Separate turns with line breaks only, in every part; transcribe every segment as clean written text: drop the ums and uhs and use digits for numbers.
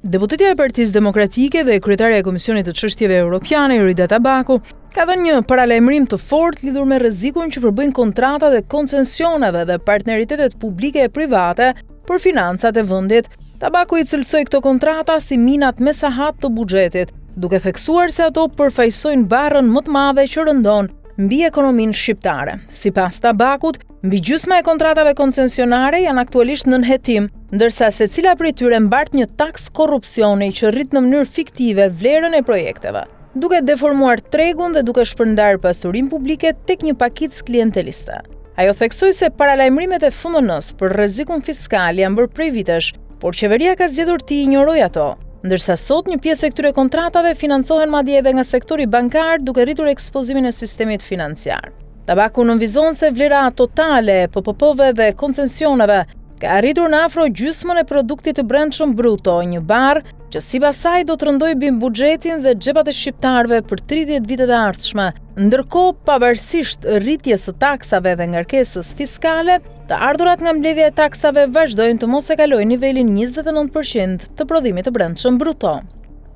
Deputetja e Partisë Demokratike dhe kryetarja e Komisionit të Çështjeve Europiane, Jorida Tabaku, ka dhënë një paralajmërim të fortë lidhur me rrezikun që përbëjnë kontratat e koncesioneve dhe partneritetet publike e private për financat e vendit. Tabaku i cilësoi këto kontrata si minat me sahat të buxhetit, duke theksuar se ato përfaqësojnë barrën më të madhe që rëndon mbi ekonominë shqiptare. Sipas Tabakut, mbi gjysma e kontratave koncesionare janë aktualisht nën hetim, ndërsa secila prej tyre mbart një taksë korrupsioni që rrit në mënyrë fiktive vlerën e projekteve, duke deformuar tregun dhe duke shpërndarë pasurinë publike tek një pakicë klienteliste. Ajo theksoi se paralajmërimet e FMN-së për rrezikun fiskal janë bërë prej vitesh, por qeveria ka zgjedhur t'i injorojë ato. Ndërsa sot një pjesë e këtyre kontratave financohen madje edhe nga sektori bankar duke rritur ekspozimin e sistemit financiar. Tabaku nënvizon se vlera totale e PPP-ve dhe koncesioneve ka arritur në afro gjysmën e produktit të brendshëm bruto, një barrë që sipas saj do të rëndojë mbi buxhetin dhe xhepat e shqiptarëve për 30 vitet e ardhshme. Ndërkohë, pavarësisht rritjes së taksave dhe ngarkesës fiskale, Të ardhurat nga mbledhja e taksave vazhdojnë të mos e kalojnë nivelin 29% të prodhimit të brendshëm bruto.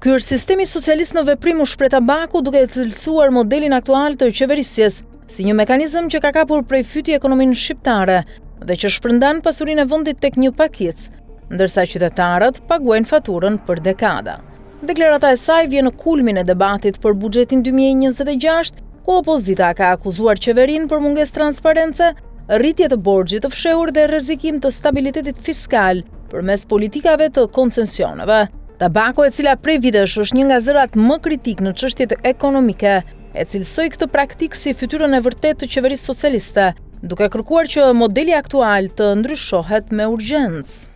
Ky është sistemi socialist në veprim u shpreh Tabaku duke e cilësuar modelin aktual të qeverisjes si një mekanizëm që ka kapur prej fyti ekonominë shqiptare dhe që shpërndan pasurinë e vendit tek një pakicë, ndërsa qytetarët paguajnë faturën për dekada. Deklarata e saj vjen në kulmin e debatit për buxhetin 2026, ku opozita ka akuzuar qeverinë për mungesë transparence, rritje të borxhit të fshehur dhe rrezikim të stabilitetit fiskal përmes politikave të koncesioneve. Tabaku, e cila prej vitesh është një nga zërat më kritikë në çështjet ekonomike, e cilësoi këtë praktikë si fytyrën e vërtetë të qeverisë socialiste, duke kërkuar që modeli aktual të ndryshohet me urgjencë.